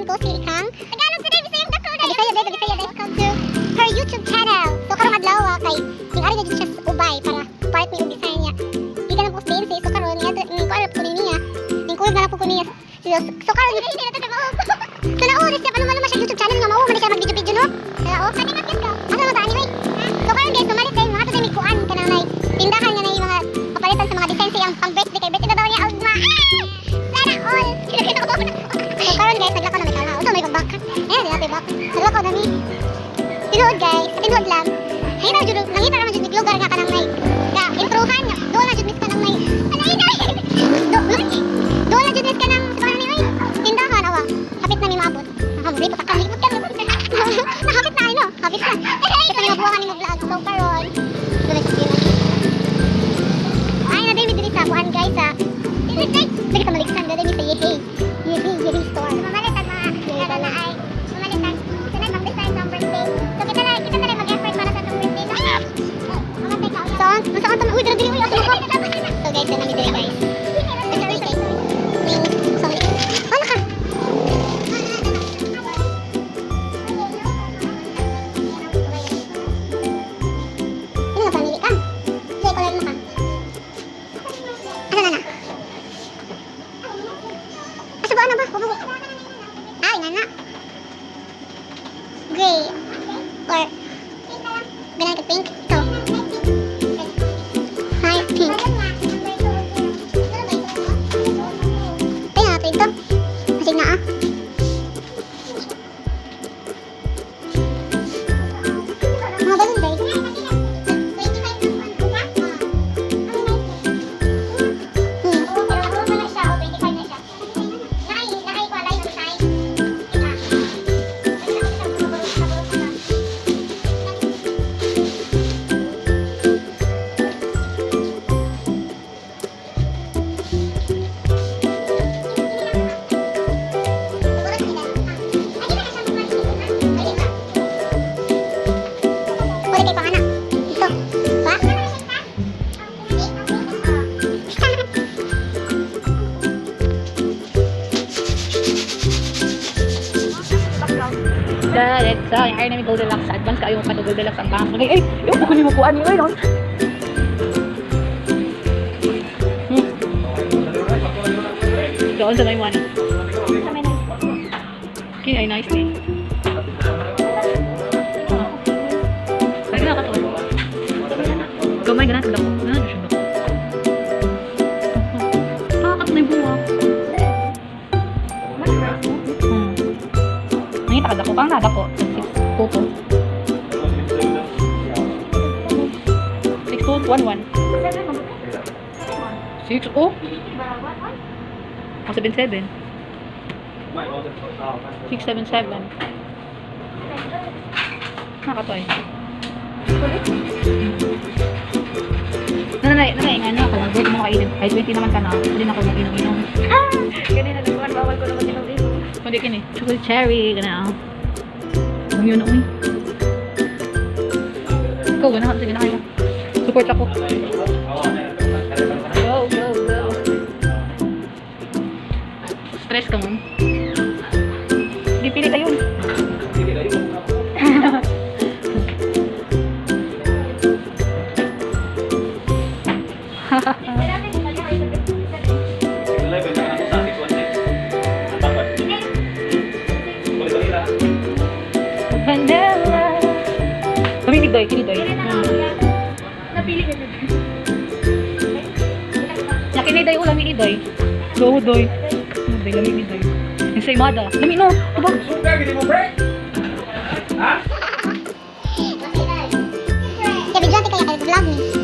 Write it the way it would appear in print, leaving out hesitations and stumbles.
Kauban ko si Ikang. Tagalog sa day, Bisayang dako. Bisaya day, Bisaya day. Welcome to her YouTube channel. So karong adlaw kay ning ari na jud siya sa Ubay para part ni og design niya. Gikan na po sa DNC, so karon niya ning ko ko niya. Ning kuyog na lang po ko niya. So karon hindi na to mao. So nauna siya paano man siya YouTube channel nga mao man siya mag-video-video, no? Kaya oh, kani nga ka. Asa man ta anyway? So karon guys, mamalit tayo mga to may kuan kanang nay tindahan nga nay mga papalitan sa mga design sa iyang pang birthday kay birthday na daw niya ugma. Ah! Sana all. So karon guys, naglakaw na may tao. Unsa may pagbaka? Eh, di natin bak. Naglakaw na mi. Tinuod guys, sa tinuod lang. Nangita jud, nangita naman jud mig lugar nga kanang may ka introhan nga. Doon na jud mis kanang may ano ina. Doon na jud mis kanang sa kanang oy. Tindahan awa. Hapit na mi maabot. Nakamulipot ka, lipot ka. Nahapit na ay no. Hapit na. Hapit na mi mabuha ni mo vlog. So karon, doon na siya. Ay, na mi diri sa kuan guys sa. Dili ta maligsan dili mi sa Yehey. Yehey, Yehey store. Mamalit ang mga kada na ay mamalit ang sunod mag-design sa birthday. So kita na mag-effort para sa atong birthday, no? So, ang saan ta, uy, diri diri, uy, ato ko. So guys, na mi diri guys. Sorry, sorry. Sorry. Wala ka. Ano nga pamili ka? Sige, color mo ka. Asa na na? Asa ba, ano ba? Huwag. Ay, nana. Gray. Or, ganun ka pink. Ito. Hi, pink. Tingnan natin ito. Masig na ah. Mga balon guys. Pwede kay pangana. Ito. Ba? Let's ay namin Goldilocks. Advance kayo pa to Goldilocks ang bangko. Ay, yung ko ni mo kuan ni oy no. Doon sa may one. Kini ay nice ni. Ay na ka to. Gamay ganat dako. Na siya dako. Ah, kat na yung buwak. Nangita ka dako pang nadako. 6 2 2. 6 2 1 1. 6 oh. Oh, 7 7. 6 7 7. Nakatoy. Nanay, nanay, nga na, kalagod mo kainin. Ay, 20 naman ka na. Hindi na ako mag-inom-inom. Ganun na nagkuhan, bawal ko naman inom-inom. Kundi kini. Chocolate cherry, gana. Ang yun, uy. Ikaw, gana, sige na kayo. Support ako. Go, go, go. Stress ka mo. Hindi, pili kayo. Vanilla. Kami ni Doy, kini Doy. Napili ka. Nakini Doy, ulam ni Doy. Go Doy. Doy, lami ni Doy. Yung sa imada. Lami no. Tubag. Kaya video kaya kay vlog ni.